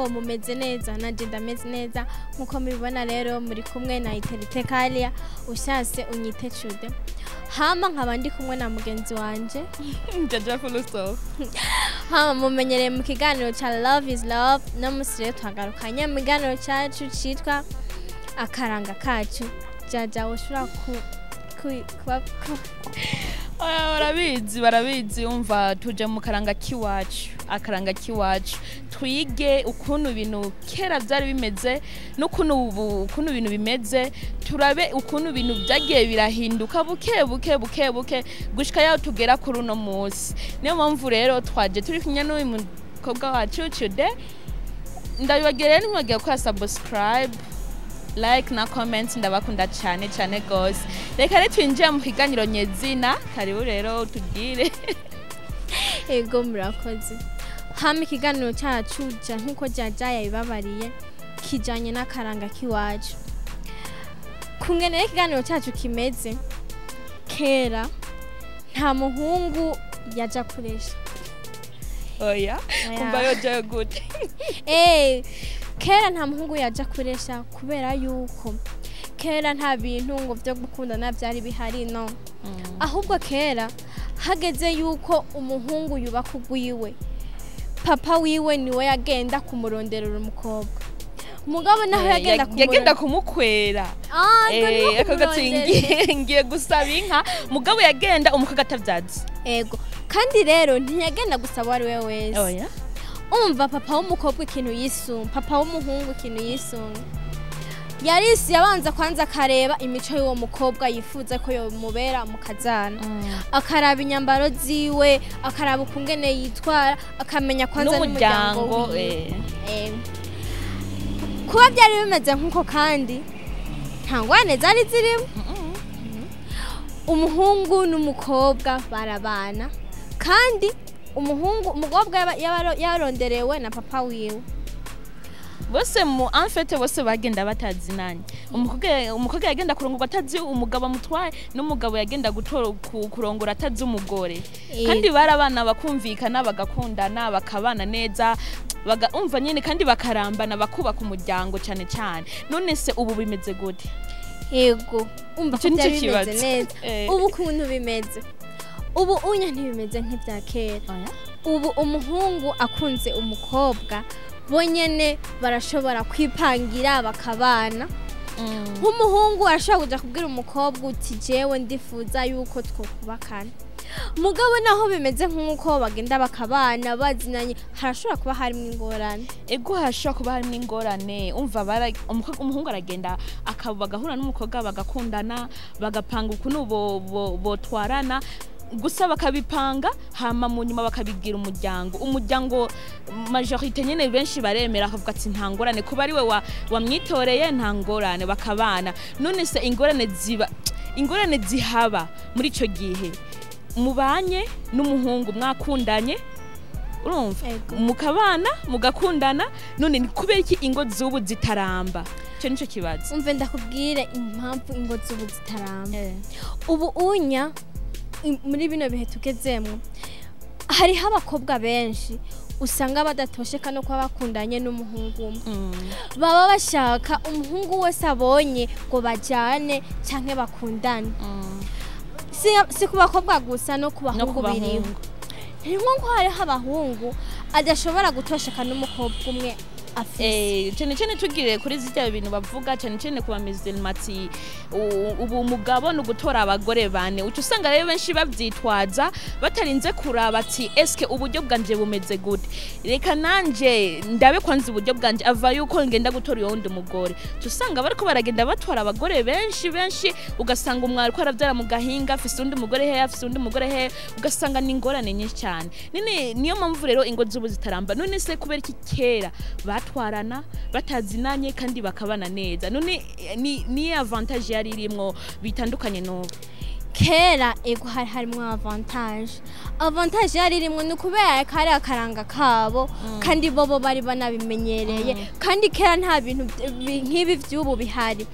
Muraho, mumeze neza? Nanje ndameze neza. Nkuko mubibona rero, muri kumwe na Iterite Kalia, ushatse unyite Cude. Hama nkaba ndi kumwe na mugenzi wanje Jaja Fuluso. Hama mumenyereye mu kiganiro ca Love is Love. No musi rero twagarukanye mu kiganiro cacu citwa Akaranga Kacu. Jaja, ushobora ku, kuba Oya, barabizi, barabizi. Umva, tuje mu karanga k'iwacu, akaranga k'iwacu, twige ukuntu ibintu kera byari bimeze n'ukuntu ubu ukuntu ibintu bimeze, turabe ukuntu ibintu byagiye birahinduka buke buke buke buke gushika yaho tugera kuri uno munsi. Niyo mpamvu rero twaje turi kumwe n'uyu mukobwa wacu Chude. Ndabibagira rero, ntibagiye gukora subscribe, like na comment. Ndabakunda cyane cyane gose. Reka rero twinjire mu kiganiro nyezina. Karibu rero, tubwire. Ego, murakoze. Hama ikiganiro cyacu ja nkuko Jaja yabibabariye, kijanye n'akaranga k'iwacu. Kungene rero ikiganiro cyacu kimeze, kera nta muhungu yaja kuresha. Oya. Oya. Kumva yojayo gute? Kera nta muhungu yaja kuresha kubera yuko kera nta bintu ngo vyo gukundana vyari bihari, no. Ahubwo kera hageze yuko umuhungu yubaka ugwiwe, papa wiwe niwe yagenda kumuronderera umukobwa. Mugabo naho yagenda yagenda kumukwera. Ah, ngo niwe Akavuga ati kumurondera. Ngiye gusaba inka. Mugabo yagenda umukobwa atavyazi. Ego, kandi rero ntiyagenda gusaba uwo ari we wese. Oya. Umva, papa w'umukobwa ikintu yisunga, papa w'umuhungu ikintu yisunga, yarisi yabanza kwanza akareba imico y'uwo mukobwa yifuza ko yomubera mu kazana, akaraba inyambaro ziwe, akaraba ukungene yitwara, akamenya kwanza n'umuryango n'umuryango wiwe. Kuba byari bimeze nk'uko, kandi nta ngwane zari zirimo. Umuhungu n'umukobwa barabana, kandi umuhungu umukobwa yaronderewe na papa wiwe. Bose mu en fait bose bagenda batazinanye. Umukobwa yagenda kurongorwa atazi umugabo amutwaye, n'umugabo yagenda gutora kurongora atazi umugore. Kandi barabana, bakumvikana, bagakundana, bakabana neza, baga umva nyene, kandi bakarambana, bakubaka umuryango cyane cyane. None se ubu bimeze gute? Yego, umva ko Ico nico byari bimeze kibazo. neza. Ubu ukuntu bimeze ubu unya ntibimeze nk'ibya kera. Oya. Ubu umuhungu akunze umukobwa, bonyene barashobora kwipangira bakabana. Nk'umuhungu arashobora kuja kubwira umukobwa uti: "Jewe ndifuza yuko twokubakana." Mugabo naho bimeze nk'uko bagenda bakabana bazinanye, harashobora kuba harimo ingorane. Ego, hashobora kuba harimo ingorane. Umva, umuhungu aragenda akaba bagahura n'umukobwa, bagakundana, bagapanga ukuntu botwarana gusa, bakabipanga, hama mu nyuma bakabigira umuryango. Umuryango majorité nyene benshi baremera, akavuga ati nta ngorane, kuba ari we wamwitoreye, nta ngorane, bakabana. None se ingorane ziba, ingorane zihaba muri ico gihe mubanye n'umuhungu mwakundanye, urumva, Ego. mukabana, mugakundana, none ni kubera iki ingo z'ubu zitaramba? Icyo nico kibazo. Umve, ndakubwire impamvu ingo z'ubu zitaramba. Ubu unya muri bino bihe tugezemwo, hariho abakobwa benshi usanga badatosheka no kuba bakundanye n'umuhungu umwe. Baba bashaka umuhungu wese abonye ngo bajyane canke bakundane. Si ku bakobwa gusa, no ku no bahungu ku biriho. bahungu. Ni nko hariho abahungu adashobora gutosheka n'umukobwa umwe afise. Cyane cyane tugiriye kuri zirya bintu bavuga cyane cyane ku bamizilima ati ubu umugabo ni ugutora abagore bane. Uca usanga rero benshi bavyitwaza batarinze kuraba ati: "Eske uburyo bwanje bumeze gute? Reka nanje ndabe kwanza uburyo bwanje ava yuko ngenda gutora uyo wundi mugore." Uca usanga bariko baragenda batwara abagore benshi benshi, ugasanga umwari ko aravyara mu gahinga, afise undi mugore he, afise undi mugore he, ugasanga ni ingorane nyinshi cyane. None niyo mpamvu rero ingo z'ubu zitaramba. None se kubera iki kera batwarana batazinanye kandi bakabana neza? None ni avantage yari irimwo bitandukanye n'ubu? Kera ego, hari harimwo avantage. Avantage yari irimwo ni ukubera ko ari akaranga kabo, kandi bobo bari banabimenyereye, kandi kera nta bintu nk'ibi vy'ubu bihari.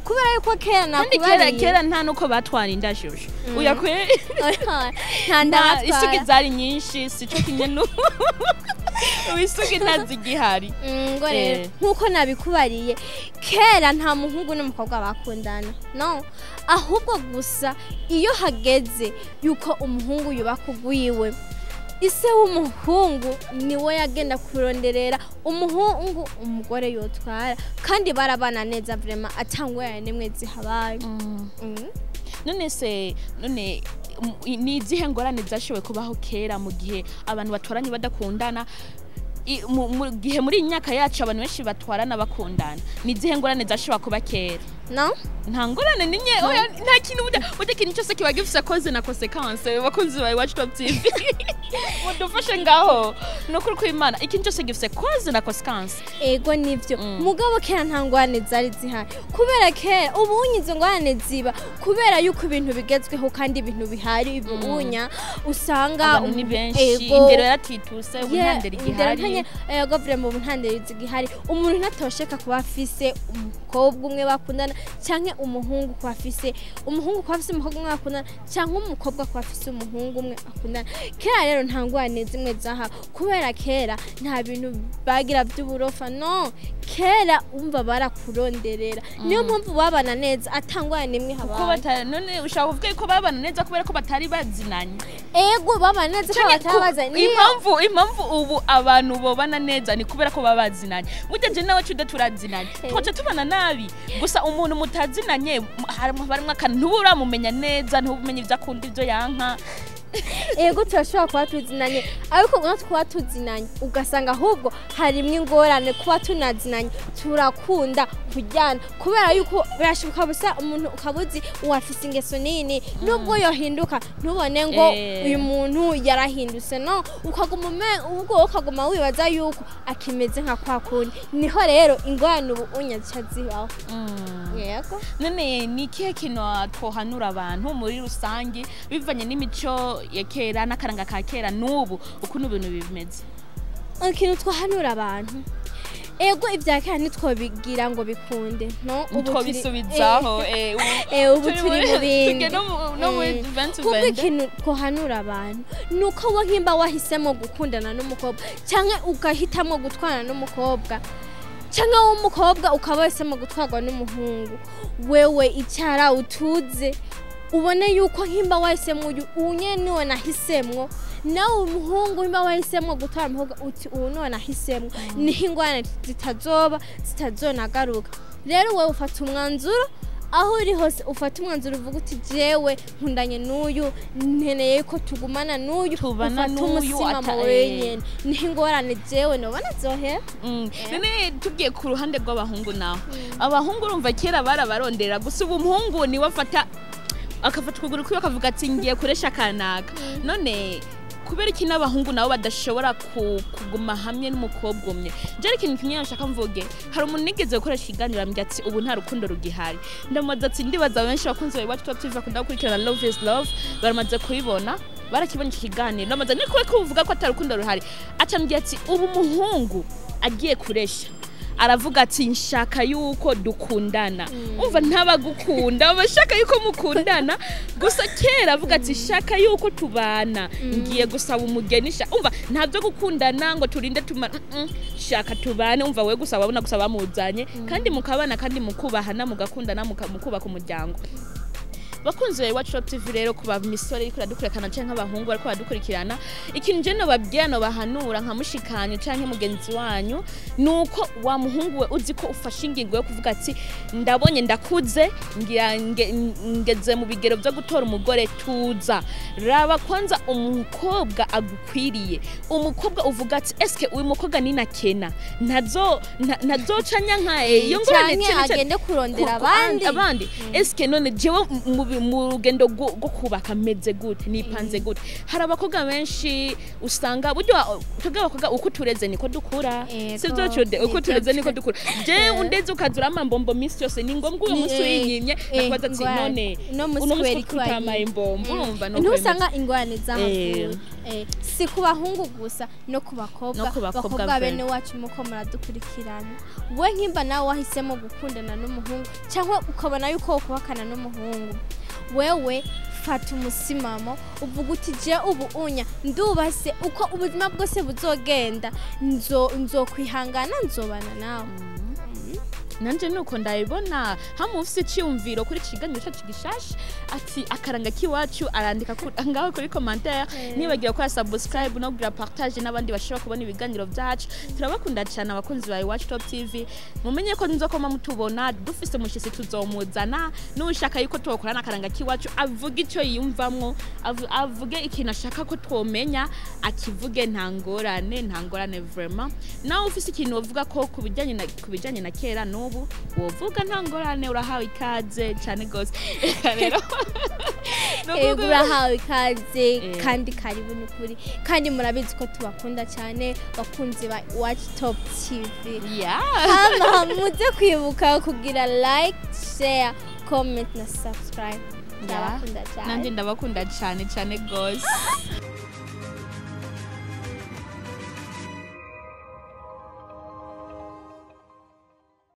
Kubera yuko kera kandi kera nakubariye kera nta nuko batwara indashusho uya kwe nta nta ndabatwara. Isugi zari nyinshi, sico kimwe n'ubu. Wisugi ntazigihari. Ngo rero nkuko nabikubariye kera nta muhungu n'umukobwa bakundana, no ahubwo gusa iyo hageze yuko umuhungu yubaka ugwiwe, ise w'umuhungu niwe yagenda kuronderera umuhungu umugore yotwara, kandi barabana neza vraiment atangwa nimwe zihabaye. None se none ni izihe ngorane zashoboye kubaho kera mu gihe abantu batwaranye badakundana? Mu gihe muri iyi myaka yacu abantu benshi batwarana bakundana, ni izihe ngorane zashobora kuba kera? No nta ngorane ninye, oya, nta kintu. Burya ikintu cyose kiba gifise cause na conséquence. Bakunzi bawe Iwacu Top TV, mudufashe ngaho, ni ukuri kw'Imana, ikintu cyose gifise cause na conséquence. Ego nivyo. Mugabo kera nta ngorane zari zihari, kubera kera ubunye izo ngorane ziba kubera yuko ibintu bigezweho kandi ibintu bihari ubunya usanga abantu ni benshi. Ego. Indero yaratituse ubu, nta ndero indero igihari. Ego vraiment, ubu nta ndero zigihari. Umuntu ntatosheka kuba afise umukobwa umwe bakundana, canke umuhungu kuba afise umuhungu, kuba afise umukobwa umwe bakundana, canke umukobwa kuba afise umuhungu umwe akundana. Kera rero nta ngorane zimwe zahaba, kubera kera nta bintu bagira by'uburofa. No kera umva barakuronderera, niyo mpamvu babana neza atangorane imwe kuko habaye. None ushaka kuvuga ko babana neza kubera ko batari bazinanye? Ego, babana neza ko Canke batari bazanye. Impamvu ubu abantu bobana neza ni kubera ko baba bazinanye. Burya je nawe cude turazinanye, twaca tubana nabi. Gusa umuntu mutazinanye harimwo akantu ntuba uramumenya neza, ntuba umenya ivyo akunda, ivyo yanka. Ego, turashobora kuba tuzinanye, ariko no kuba tuzinanye ugasanga ahubwo harimwo ingorane. Kuba tunazinanye turakunda kujyana, kubera yuko birashoboka busa umuntu ukaba uzi uwafise ingeso nini, nubwo yohinduka ntubone ngo uyu muntu yarahindutse. No ukaguma ubwo ukaguma wibaza yuko akimeze nka kwa kundi. Niho rero ingorane ubu unya zica zibaho. Yego. None ni ikihe kintu twohanura abantu muri rusange bivanye n'imico ya kera n'akaranga ka kera n'ubu ukuntu ibintu bimeze? Ikintu twahanura abantu, ego, ibya kera ntitwobigira ngo bikunde. No ubu twobisubizaho. Ubu turi mu bindi. Tugeze no muri Kuko 2020. ikintu twohanura abantu ni uko wowe nkimba wahisemo gukundana n'umukobwa, cyangwa ugahitamo gutwarana n'umukobwa, cyangwa wowe umukobwa ukaba wahisemo gutwarwa n'umuhungu, wewe icara utuze, ubone yuko nkimba wahisemo uyu, uyu nyene niwe nahisemwo. Nawe umuhungu nkimba wahisemo gutwara umukobwa, uti ubu niwe nahisemwo, niho ingorane zitazoba, zitazonagaruka. Rero wowe ufata umwanzuro aho uri hose, ufata umwanzuro uvuga uti jewe nkundanye n'uyu, nkeneye ko tugumana n'uyu. Tubana ufata n'uyu, umusimamo wenyene, niho ingorane jewe nobona zohera. None tugiye ku ruhande rw'abahungu naho, abahungu urumva kera barabarondera, gusa ubu umuhungu niwe afata, akafata ukuguru kwiwe akavuga ati ngiye kuresha kanaka. None kubera iki n'abahungu nabo badashobora kuguma hamwe n'umukobwa umwe? Je ari ikintu kimwe nshaka mvuge. Hari umuntu nigeze gukoresha ikiganiro ambwira ati ubu nta rukundo rugihari. Ndamubaza ati, ndibaza benshi bakunze Iwacu Top TV bakunda gukurikirana Love is Love baramaze kubibona, barakibonye iki kiganiro. Ndamubaza ni kubera ko uvuga ko ata rukundo ruhari? Acambwira ati ubu umuhungu agiye kuresha aravuga ati nshaka yuko dukundana. Umva, ntabagukunda bashaka yuko mukundana gusa. Kera avuga ati shaka yuko tubana, ngiye gusaba umugeni, umva, nta byo gukundana ngo turinde tuma shaka tubane. Umva, we gusa wabona gusa bamuzanye, kandi mukabana, kandi mukubahana, mugakundana, mukubaka umuryango. Bakunzi ba Iwacu Top TV, rero kuba misore iriko iradukurikirana canke abahungu bariko baradukurikirana, ikintu je nobabwira, nobahanura nka mushikanyu canke mugenzi wanyu, nuko wa muhungu we uzi ko ufashe ingingo yo kuvuga ati ndabonye ndakuze, ngira ngeze mu bigero vyo gutora umugore, tuza raba kwanza umukobwa agukwiriye, umukobwa uvuga ati eske uyu mukobwa ni nakena ntazo ntazocanya nka iyo ngorane canke agende kurondera abandi. Abandi. Eske none jewe mu rugendo rwo kubaka meze gute, nipanze gute? Hari abakobwa benshi usanga buryo twebwe abakobwa uko tureze niko dukura. Ego, sivyo cude? Uko nivyo. tureze niko dukura. Je undeze ukaza urampa mbombo minsi yose, ni ngombwa uyu munsi uyinyimye nakubaza ati none uno musi uno munsi kubera ko tutamaye iki? imbombo? Urumva nuko bimeze. Ntusanga ingorane z'ahavuye. Si ku bahungu gusa, no ku bakobwa. No ku bakobwa. Bakobwa bene wacu muko muradukurikirana, we nkimba nawe wahisemo gukundana n'umuhungu cyangwa ukabona yuko wokubakana n'umuhungu, wewe Fata umusimamo, uvuga uti: "Je ubu unya ndubase, uko ubuzima bwose buzogenda nzokwihangana, nzobana nawe." Nanje nuko ndabibona. Hamwe ufise iciyumviro kuri iki kiganiro cacu gishasha ati "Akaranga k'iwacu", arandika ngaho kuri commentaire. Nibagira gukora subscribe no kugira partage n'abandi bashobora kubona ibiganiro byacu. Turabakunda cyane, abakunzi ba Iwacu Top TV. Mumenye ko nzokoma mutubona dufise umushitsi, tuzomuzana. N'ushaka yuko twokorana akaranga k'iwacu, avuge icyo yiyumvamwo, avuge ikintu ashaka ko twomenya, akivuge, nta ngorane, nta ngorane vraiment. Nawe ufise ikintu wovuga ko ku bijanye na kera n'ubu, wovuga, nta ngorane, urahawe ikaze cyane gose. Reka rero Ego, urahawe ikaze. Kandi karibu n'ukuri, kandi murabizi ko tubakunda cyane, bakunzi ba Iwacu Top TV. Hama muze kwibuka kugira like, share, comment na subscribe. Ndabakunda cyane. Nanjye ndabakunda cyane cyane gose.